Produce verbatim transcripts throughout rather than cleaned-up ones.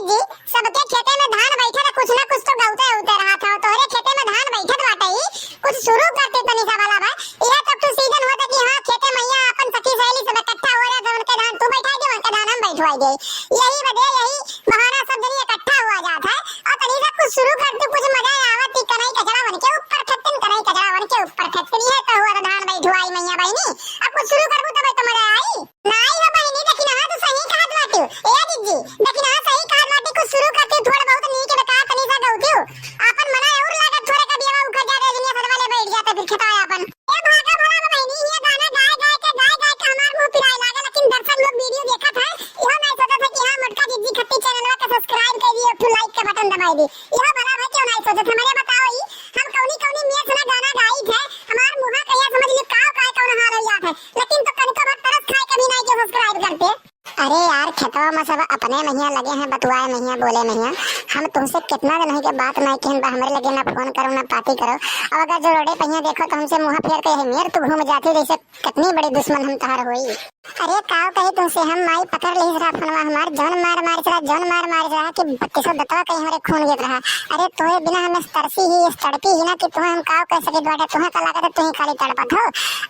जी, सबके खेते में धान बैठे रहा, कुछ ना कुछ तो गौते उते रहा था। तोहरे खेते में धान बैठत बाटे ही, कुछ शुरू करते तनी सा भला भाई। यह तब तो सीजन होता कि हाँ, खेते मैया अपन सखी सहेली सब इकट्ठा हो रहे थे, उनके धान तू बैठा दे, उनके धान हम बैठवाई दे। यही वजह, यही बहाना सब जनी इकट्ठा हुआ जात है। और तनी सा कुछ शुरू करते, कुछ मजा आवत ही, कनई कचरा बन के ऊपर फेंकतिन, कनई कचरा बन के ऊपर फेंकतिन, यह तो हुआ था धान बैठवाई मैया बहनी। अब कुछ शुरू करबू तब तो मजा आई। नाई हो बहिनी, देखी ना, तू सही कहत बाटू। ए जिज्जी, देखी ना, सही कहत बाटू, कुछ शुरू करती, थोड़ा बहुत नीक बेकार तनी सा गौती। आपन मना और लागत, थोड़े का बियाह उखड़ जाते, दुनिया सदवा ले बैठ जाते, फिर खेतवा आपन। ए भागा भला बहिनी, ये गाना गाय गाय के, गाय गाय के हमार मुंह पिराए लागे, लेकिन दर्शक लोग वीडियो देखत है, इहो नहीं सोचत है कि हाँ, मोटका जिज्जी खत्ती चैनलवा के सब्सक्राइब कर दियो, एक ठो लाइक के बटन दबाई दी। इहो भला भाई क्यों नहीं सोचत, हमरे बताओ ई, हम कौनी कौनी मेर से ना गाना गाई थे, हमार मुहा कहिया समझ ली काव काय कौन हाल हो जात है, लेकिन तो कनिको भर तरस खाए कभी नहीं के सब्सक्राइब करते। अरे यार, खेतवा में सब अपने महिया लगे हैं, बतुआए महिया, बोले महिया। हम तुमसे कितना दिन हो गया बात नहीं किहन बा, हमरे लगे ना फोन करो ना पाती करो। अब अगर जो रोडे पहिया देखो तो हमसे मुहा फेर के यही मेर तू घूम जाती, जैसे कितनी बड़ी दुश्मन हम तोहार होई। अरे काव कही तुमसे हम, माई पकड़ ली रहा फोनवा हमार, जौन मार मार रहा, जौन मार मार रहा कि बत्तीसों दतवा कहीं हमरे खून गिर रहा। अरे तोहे बिना हमें तरसी ही, इस तड़पी ही ना कि तुम्हें हम काव कह सके बाटे, तुम्हें का लागत है, तुम्हें खाली तड़पत हो।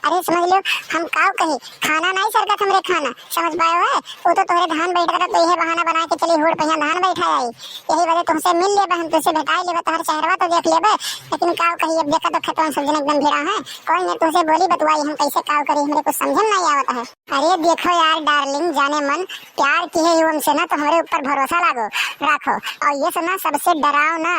अरे समझ लो, हम काव कही, खाना नहीं सरकत हमरे खाना, समझ पाए हो? वो तो तोहरे धान बैठ रहा, तो यह बहाना बना के चली होड़ पहिया धान बैठा आई। यही वजह तुमसे मिल लेबे, हम तुमसे भेटाई लेबे, तोहर चेहरवा तो देख लेबे, लेकिन काव कही, अब देखा तो खेतवा में सब जन एकदम भिड़ा है, कोई नहीं तुमसे बोली बतुआई, हम कैसे काव करी, हमरे कुछ समझे में नहीं आवत है। अरे देखो यार डार्लिंग, जाने मन प्यार की है हमसे ना, तो हमरे ऊपर भरोसा लागो, रखो, और ये सुना, सबसे डराओ ना।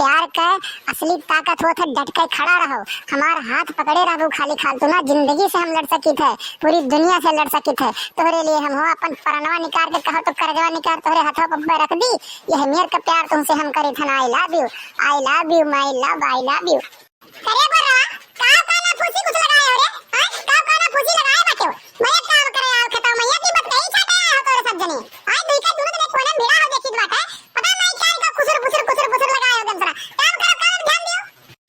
प्यार का असली ताकत होत है डट के खड़ा रहो। हमार हाथ पकड़े रहबू खाली खालतू ना, जिंदगी से हम लड़ सकित है, पूरी दुनिया से लड़ सकित है। तोहरे लिए हम हो अपन परनवा निकाल के कहो तो करजवा निकाल तोहरे हथवा पर रख दी। यह मेर का प्यार तुमसे हम करी थन। I love you, I love you, my love, I love you। करे बोल रहा, का काना फूसी कुछ लगाए हो रे? हाँ? का काना फूसी लगाए बाटे हो? मैं एक काम करे आओ खेतवा में, ये की बात कही चाटे आए हो तोरे सब जने। हाँ, दुई का दुनो जने कोने में भिड़ा हो देखित बाटे। पता नहीं क्या इनका कुसुर, कुसुर, कुसुर, कुसुर लगाए हो गंसरा। काम करो, काम में ध्यान दियो।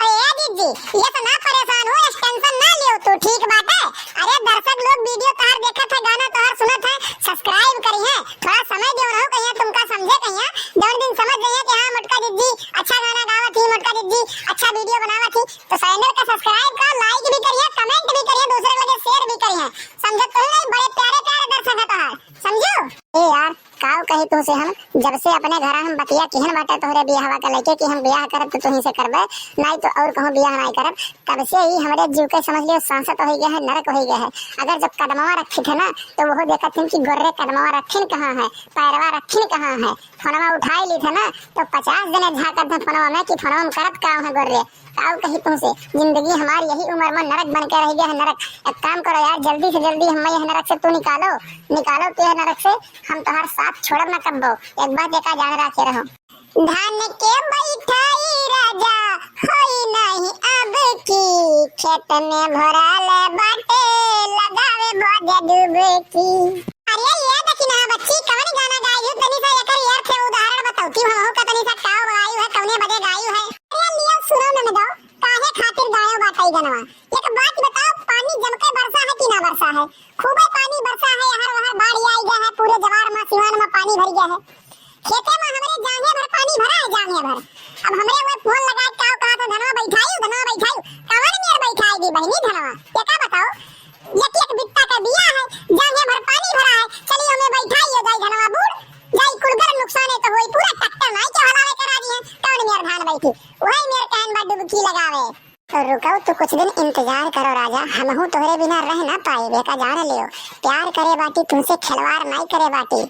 अरे जिज्जी, ये तो ना परेशान हो, ये टेंशन ना लियो तू, ठीक बाटे। अरे दर्शक लोग वीडियो तोहार देखत है, गाना तोहार सुनत है, सब्सक्राइब करी है, थोड़ा समय दियो रहो, कहिया तुमका समझे, कहिया जौन दिन समझ जाइए कि हाँ मोटका जिज्जी अच्छा गाना गावत ही, मोटका जिज्जी अच्छा वीडियो बनावत ही, तो चैनल का सब्सक्राइब कर, लाइक भी करिए, कमेंट भी करिए, दूसरे के लगे शेयर भी करिए, समझे? तुम नहीं बड़े प्यारे प्यारे दर्शक है तोहार, समझो? ए यार, काव कही तुमसे हम, जब से अपने घर हम बतिया किहन बाटे तोहरे बियाहवा के लेके कि हम बियाह करब तो तुही से करबे, नहीं तो और कहूँ बियाह नहीं करब, तब से ही हमरे जीव के समझ लियो सांसत हो गया है, नरक हो गया है। अगर जब कदमवा रखी थे ना तो वो देखत थे कि गोर्रे कदमवा रखिन कहाँ है, पैरवा रखिन कहाँ है, फोनवा उठाई ली थे ना तो पचास जने झाँकत थे फोनवा में कि फोनवा में करत का है गोर्रे। काव कही तुमसे, जिंदगी हमार यही उम्र में नरक बन के रह गया है, नरक। एक काम करो यार, जल्दी से जल्दी हमें यह नरक से तू निकालो, निकालो तू यह नरक से, हम तोहार साथ छोड़ब ना कब्बो। एक बात एका जान रखे रहो। धान के बैठाई राजा होई नहीं अब की, खेत में भोराल बाटे लगावे भोज डुबकी। अरे ये देखी ना बच्ची, कवन गाना गाई हो? तनी सा एकर अर्थ है, उदाहरण बताओ कि हो का तनी सा का गाई है, कवने बदे गाई है? अरे लिया सुनो ननदो, काहे खातिर गायो बाटे गनवा? एक बात बताओ, पानी जम के बरसा है कि ना बरसा है? खूबे पानी बरसा है, हर वहर बाढ़ आई गया है, पूरे जवार में सिवान में पानी भर गया है। खेते में हमरे जांघे भर पानी भरा है, जांघे भर। अब हमरे वो फोन लगा के का कहा था, धनवा बैठाई, धनवा बैठाई, कवन मेर बैठाई दी बहनी धनवा? ये का बताओ, एक एक बित्ता का बिया है, जांघे भर पानी भरा है, चली हमें बैठाई हो जाई धनवा बूढ़, जाई कुल गर नुकसाने तो होई, पूरा ट्रैक्टर नाई के हलावे करा दी है, कवन मेर धान बैठी, वही मेर कहन बा डुबकी लगावे। तो रुको, तो कुछ दिन इंतजार करो राजा, हमहू तोहरे बिना रह ना पाए, बेका जान लियो, प्यार करे बाटी तुमसे खिलवाड़ नाई करे बाटी।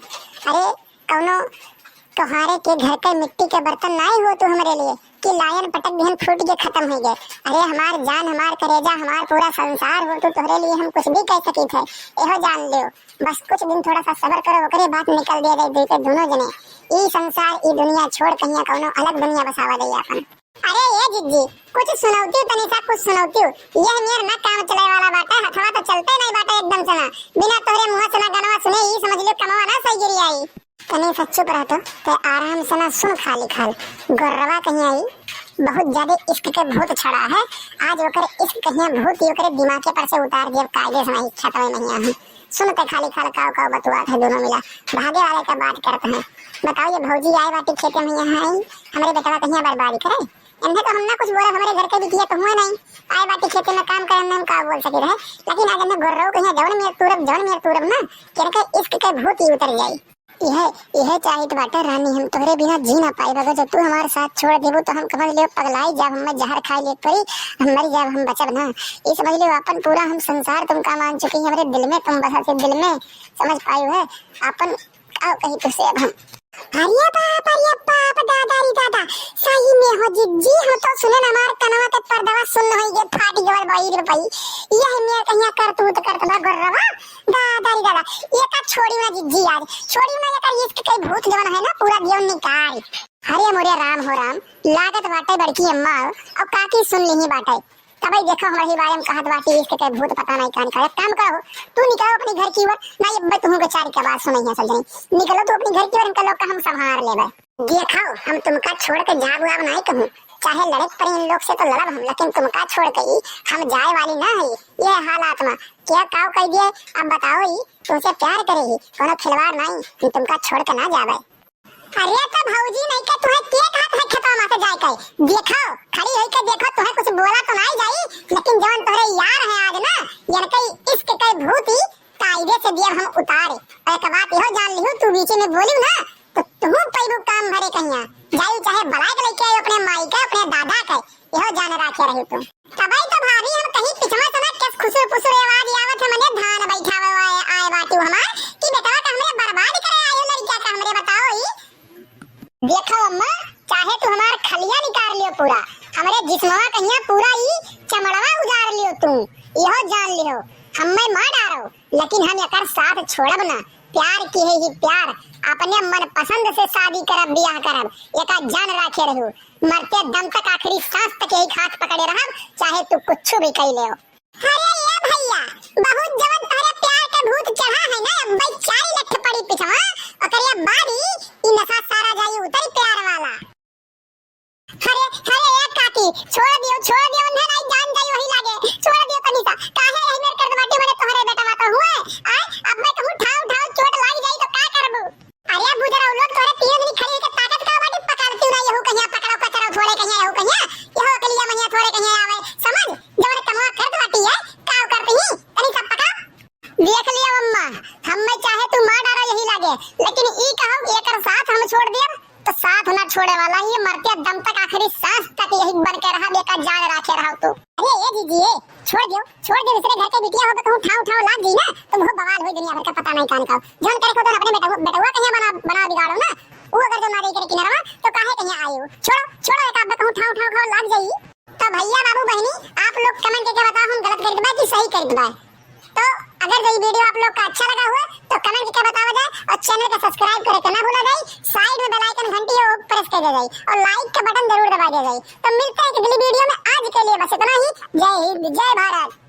अरे कौनो कोहारे के घर के मिट्टी के बर्तन नाई हो तू हमरे लिए कि लायन पटक दिहन फूट के खत्म हो गए। अरे हमार जान, हमार करेजा, हमार पूरा संसार हो तू, तोहरे लिए हम कुछ भी कह सकी थे। एहो जान लियो, बस कुछ दिन थोड़ा सा सब्र करो, ओकरे बाद निकल दिया जाए दुई के दोनों जने। ई संसार, ई दुनिया छोड़ कहिया कौनो अलग दुनिया बसावा दे अपन। अरे ये जिज्जी, कुछ सुनौती तनी सा, कुछ सुनौती। यह मेर ना काम चले वाला बाटे, हथवा तो चलते नहीं बाटे एकदम से ना। बिना तोहरे मुंह से ना गनवा सुने, ई समझ लियो कमवा ना सही गिरी आई। तनी सा चुप रह तो, ते आराम से ना सुन खाली खाल। गोर्रवा कहिया ई बहुत ज्यादा इश्क के भूत चढ़ा है। आज ओकर इश्क कहिया भूत ही ओकरे दिमागे पर से उतार दिया, कायदे से नहीं खेतवे में ही। सुन ते खाली खाल काव काव बतुआत है दोनों मिला, भागे वाले का बात करत हैं। बताओ ये भौजी आए बाटी खेते में यहाँ आई, हमरे बेटवा कहिया बर्बादी करे। इन्हें तो हम ना कुछ बोले, हमरे घर के बिटिया तो हुए नहीं, आए बाटी खेते में काम करे, हम का बोल सके रहे। लेकिन आज इन्हें गोर्रवा कहिया जवन मेर तूरब, जवन मेर तूरब ना, कि इनके इश्क के भूत ही उतर जाई। यह, यह चाहित बाटे रानी, हम तोहरे बिना जी ना पाइब। अगर जब तू हमारे साथ छोड़ देबू तो हम समझ लियो पगलाई जाब, हमें जहर खाई ले पड़ी, हम मरी जाब, हम बचब ना। ये समझ लियो अपन पूरा हम संसार तुमका मान चुकी, हमरे दिल में तुम बसा थे, दिल में। समझ पाई है अपन, का कही तुझसे अब हम। अरे बाप, अरे बाप, दादा रे दादा, सही में हो जिज्जी, हम तो सुने ना हमार कनवा ते पर्दवा सुन्न होई गे, फाटी गवर बहिर भाई। यह मेर कहिया करतूत करत बा गोर्रवा, दादा रे दादा, ये का छोड़ी ना जिज्जी आज, छोड़ी ना ये का इश्क के भूत जवन है ना पूरा दियो निकाल। अरे मोरे राम हो राम, लागत बाटे बड़की अम्मा और काकी सुन ली बाटे। तबई देखो हमरे ही बारे में कहत बाटी इश्क के भूत पता नहीं का निकाल। एक काम करो, तू निकलो अपनी घर की ओर, ना ये तुहूँ के चारी के बात सुनई है सब जनी। निकलो तू अपनी घर की ओर, इनका लोग का हम संभार लेबे। देखो, हम तुमका छोड़ के जाब वाब नाई कहूँ, चाहे लड़े के पड़े इन लोग से तो लड़ब हम, लेकिन तुमका छोड़ के ही हम जाए वाली ना है। ये हालात में क्या काव कह दिए, अब बताओ ही, तुमसे प्यार करे ही, कोनो खिलवाड़ नाई, हम तुमका छोड़ के ना जाबे। अरे तो भौजी नहीं के तुहे के कहत है खेतवा में से जाए के, देखो, खड़ी होई के देखो, तुहे कुछ बोला तो नाई जाई, लेकिन जवन तोहरे यार है आज ना, इनके इश्क के भूत ही कायदे से दिया हम उतारे। और एक बात यहो जान लिहू, तू बीच में बोलू ना, तो तू पैबू काम भरे कहिया। जाई चाहे बलाय के लेके आयो अपने माई के, अपने दादा के, यहो जान राखे रही तू। तबई तो भाभी हम कहीं पिछवा से ना किस खुसुर पुसुर आवाज आवत है, मने धान बैठावे आए, आए बाटू हमार कि बेटवा का हमरे बर्बाद करे आयो, लड़किया का हमरे बताओ ही। देखो अम्मा, चाहे तू हमार खलिया निकाल लियो पूरा, हमरे जिस्मवा कहिया पूरा ई चमड़वा उजाड़ लियो तू, यहो जान लियो, हमें मार डारो, लेकिन हम एकर साथ छोड़ब ना। प्यार की है ही प्यार, अपने मन पसंद से शादी करब, बियाह करब, एका जान राखे रहू, मरते दम तक आखिरी सांस तक यही हाथ पकड़े रहब, चाहे तू कुछ भी कह ले। अरे ए भैया, बहुत जवन तोहरे प्यार के भूत चढ़ा है ना, अब भाई चार लठ पड़ी पिछवा, ओकरे बाद ही ई नशा सारा जाई उतरी प्यार वाला। अरे, अरे ए काकी, छोड़ दियो, छोड़ दियो, उन्हें नहीं जान जाई वही लागे, छोड़ दियो तनी सा, काहे रही मेरे कर बाटी, मने तोहरे बेटा मा तो हुए, आय, अब मैं कहूँ ठाव ठाव चोट लाग जाई तो का करबू? अरे बुजरा लोग तोहरे तीन दिन खड़ी के ताकत का बाटी, पकड़ती ना यहू कहिया पकड़ो कचरा थोड़े कहिया यहू कहिया, यहू अकलिया महिया थोड़े कहिया आवे, समझ? जवन कमवा करत बाटी है, काव करती ही, तनी सा पकड़। देख लियो अम्मा, हम्मे चाहे तू मार डारो यही लागे, लेकिन ई कहो कि एकर साथ हम छोड़ दियब, तो साथ ना छोड़े वाला, ये मरते दम तक आखिरी सांस तक यही बन के रहा, एका जान राखे रहा तू। अरे ए जीजी, ए, छोड़ दियो, छोड़ दियो, दूसरे घर के बिटिया हो, कहूँ ठाव ठाव लाग गई ना, तो बहुत बवाल होई दुनिया भर का पता नहीं कान का। जौन करे को तो अपने बेटवा, बेटवा कहिया बना, बना बिगाड़ो ना, वो अगर जो ना दे करे किनारवा, तो काहे कहिया आए हो? छोड़ो, छोड़ो, एक आप कहूँ ठाव ठाव ठाव लाग जाई। तो भैया, बाबू, बहनी, आप लोग comment करके बताओ, हम गलत करत बा कि सही करत बा। तो अगर ये video आप लोग का अच्छा लगा हुआ, तो comment करके बतावा जाए और channel का subscribe करे के ना भूला जाए। Side में bell icon घंटी है, वो press कर दे जाए और like का button जरूर दबा दे जाए। तो मिलते हैं एक अगली video में। आज के लिए बस इतना ही। जय हिंद, जय भारत।